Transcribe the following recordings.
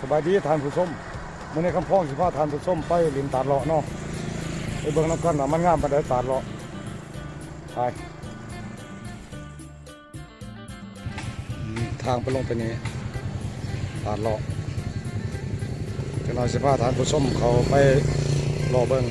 ສະບາຍດີທ່ານຜູ້ຊົມ, ມື້ນີ້ຄຳພອງຊິພາທ່ານຜູ້ຊົມໄປຫຼິ້ນຕາດເລາະເນາະ, ໄປເບິ່ງນຳກັນວ່າມັນງາມປານໃດຕາດເລາະ. ໄປ. ອືມ ທາງໄປລົງໄປນີ້ ຕາດເລາະ. ຈັກໜ້ອຍຊິພາທ່ານຜູ້ຊົມເຂົ້າໄປເລາະເບິ່ງ.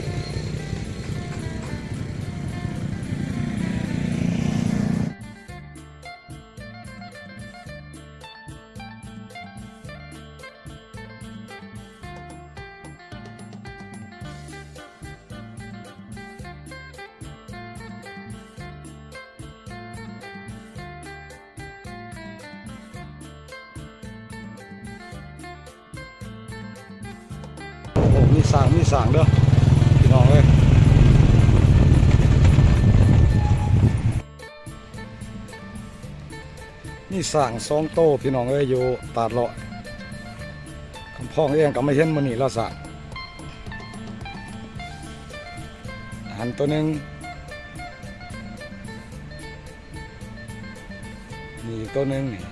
ໂອ້ ມີຊ້າງ ມີຊ້າງເດີ້ພີ່ນ້ອງເອີຍ. ມີຊ້າງສອງໂຕພີ່ນ້ອງເອີຍ ຢູ່ຕາດເລາະ. ຄຳພອງເອງກໍມາເຫັນມື້ນີ້ລະຊ້າງ. ຫັ້ນໂຕໜຶ່ງ ນີ້ອີກໂຕໜຶ່ງນີ້.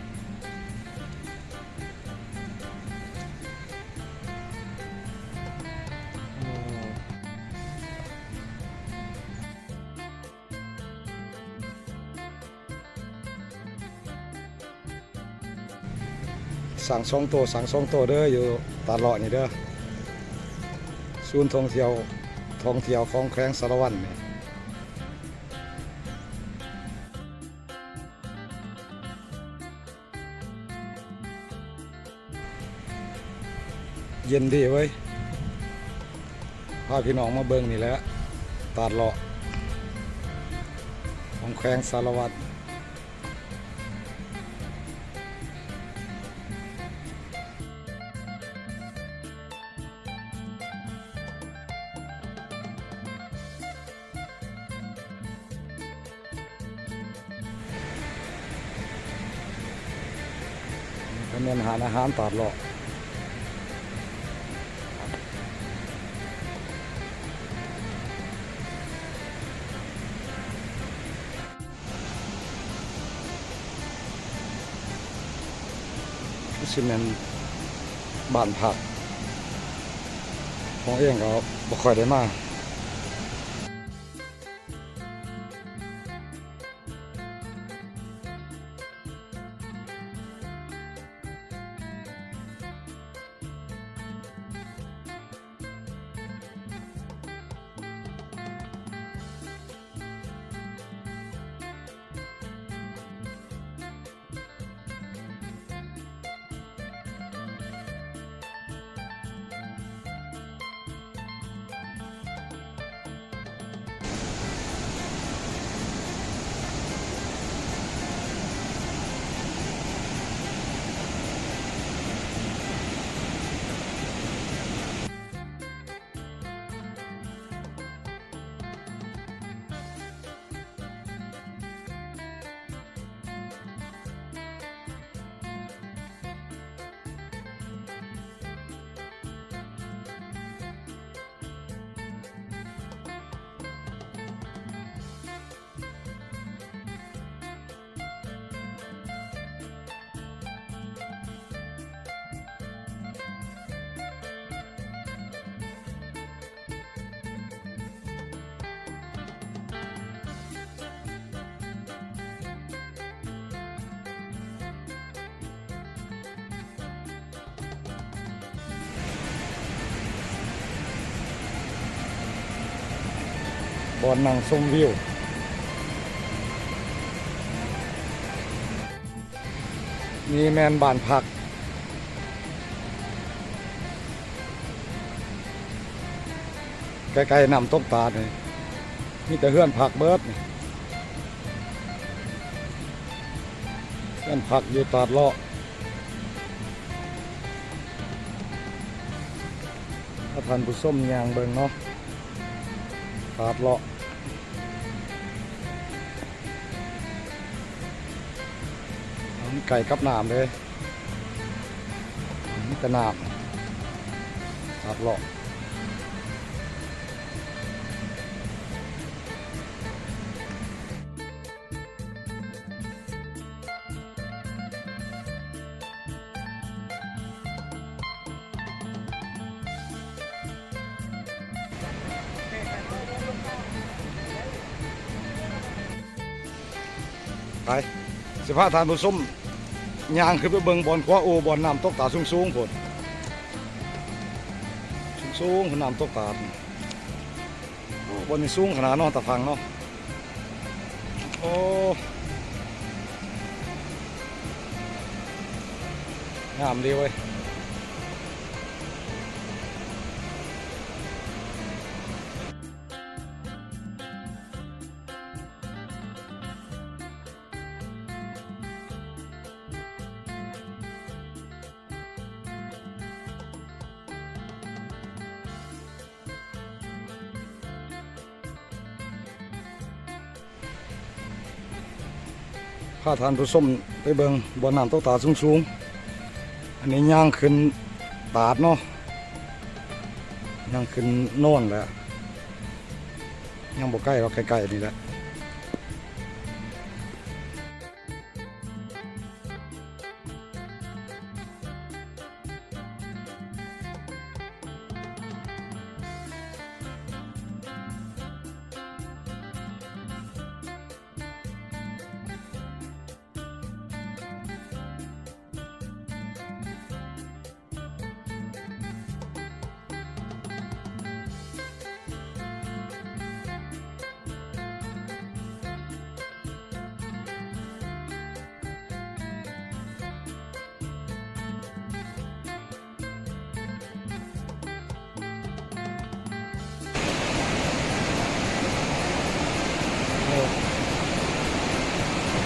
ຊ້າງສອງໂຕ ຊ້າງສອງໂຕເດີ້ ຢູ່ຕາດເລາະນີ້ເດີ້ ສູນທ່ອງທ່ຽວ ທ່ອງທ່ຽວຂອງແຂວງສາລະວັນນີ້. ເຢັນດີເວີຍ ພາພີ່ນ້ອງມາເບິ່ງນີ້ແຫຼະ ຕາດເລາະຂອງແຂວງສາລະວັນ. ນີ້ກໍແມ່ນຮ້ານອາຫານຕາດເລາະ. ຄືຊິແມ່ນບ້ານພັກ, ຂອງເອງກໍບໍ່ຄ່ອຍໄດ້ມາ.ບ່ອນນັ່ງຊົມວິວ. ນີ້ແມ່ນບ້ານພັກ ໃກ້ໆນ້ຳຕົກຕາດນີ້ ມີແຕ່ເຮືອນພັກເບິດນີ້ ເຮືອນພັກຢູ່ຕາດເລາະ. ຖ້າທ່ານຜູ້ຊົມຍ່າງເບິ່ງເນາະ ຕາດເລາະ ມັນໃກ້ກັບນ້ຳເດ້ ມີແຕ່ນ້ຳ ຕາດເລາະ. ໄປ ຊິພາທ່ານຜູ້ຊົມຍ່າງຂຶ້ນໄປເບິ່ງບ່ອນຂົວໂອ ບ່ອນນ້ຳຕົກຕາດສູງໆພຸ້ນ ສູງໆພຸ້ນ ນ້ຳຕົກຕາດ. ໂອ້ ບ່ອນນີ້ສູງຂະໜາດເນາະ ຕາຝັ່ງເນາະ. ໂອ້ ງາມດີເວີຍ. ພາທ່ານຜູ້ຊົມໄປເບິ່ງບ່ອນນ້ຳຕົກຕາດສູງໆ. ອັນນີ້ຍ່າງຂຶ້ນຕາດເນາະ ຍ່າງຂຶ້ນໂນນແຫຼະ ຍັງບໍ່ໃກ້ດອກ ໃກ້ໆນີ້ແຫຼະ.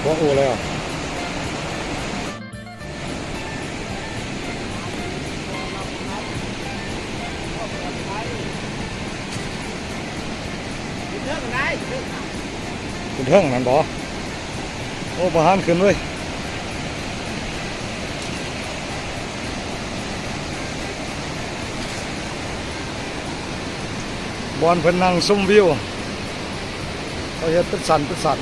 ໂອ້ ບໍ່ຮູ້ແລ້ວ. ຂຶ້ນເທິງນັ້ນບໍ່? ໂອ້ ບໍ່ທັນຂຶ້ນເວີຍ. ບ່ອນເພິ່ນນັ່ງຊົມວິວ ເຂົາເຮັດເປັນຊັ້ນເປັນຊັ້ນ.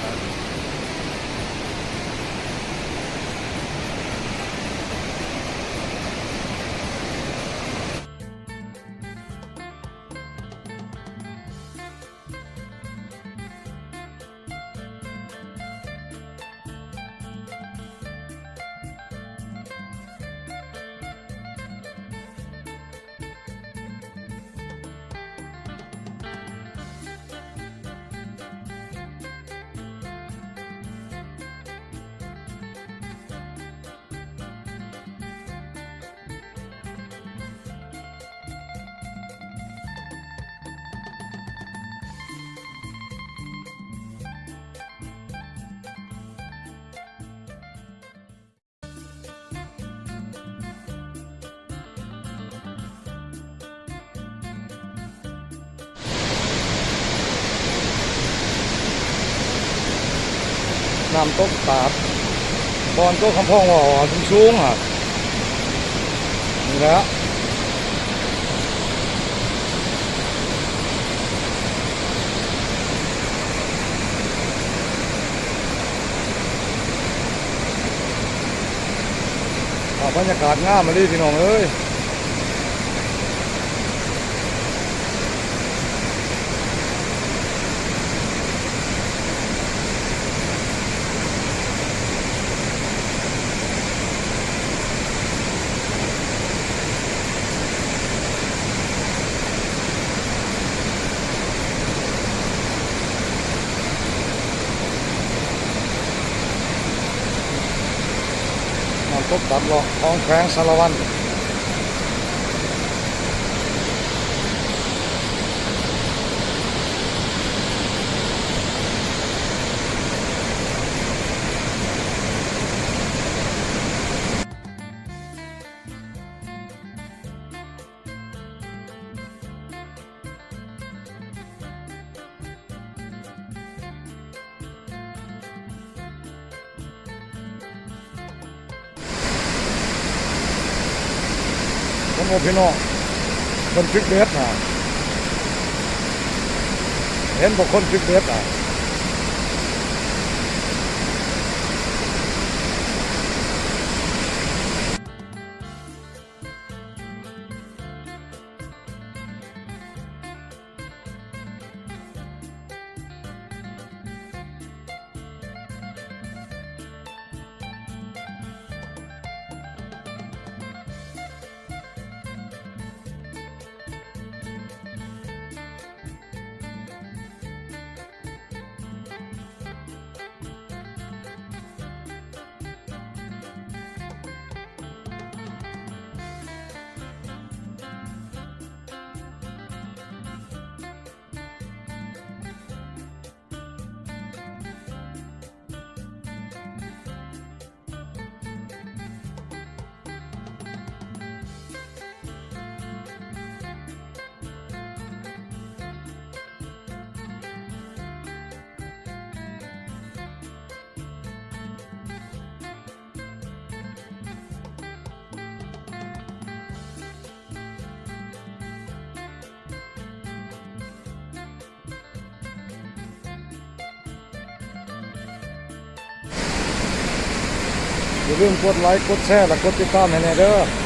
ນ້ຳຕົກຕາດ ບ່ອນຕົວຄຳພອງວ່າສູງໆຫັ້ນ ນີ້ແຫຼະ. ອ່າ ບັນຍາກາດງາມອີ່ຫຼີພີ່ນ້ອງເອີຍ. ນ້ຳຕົກຕາດເລາະ ຂອງແຂວງສາລະວັນ. ເຫັນບໍ່ພີ່ນ້ອງ ເພິ່ນຝຶກເບັດນະ ເຫັນບໍ່ຄົນຝຶກເບັດນະ. ເຫັນບໍ່ພີ່ນ້ອງ ເພິ່ນ ຢ່າລືມກົດໄລຄ໌ ກົດແຊ ແລະ ກົດຕິດຕາມໃຫ້ແດ່ເດີ້.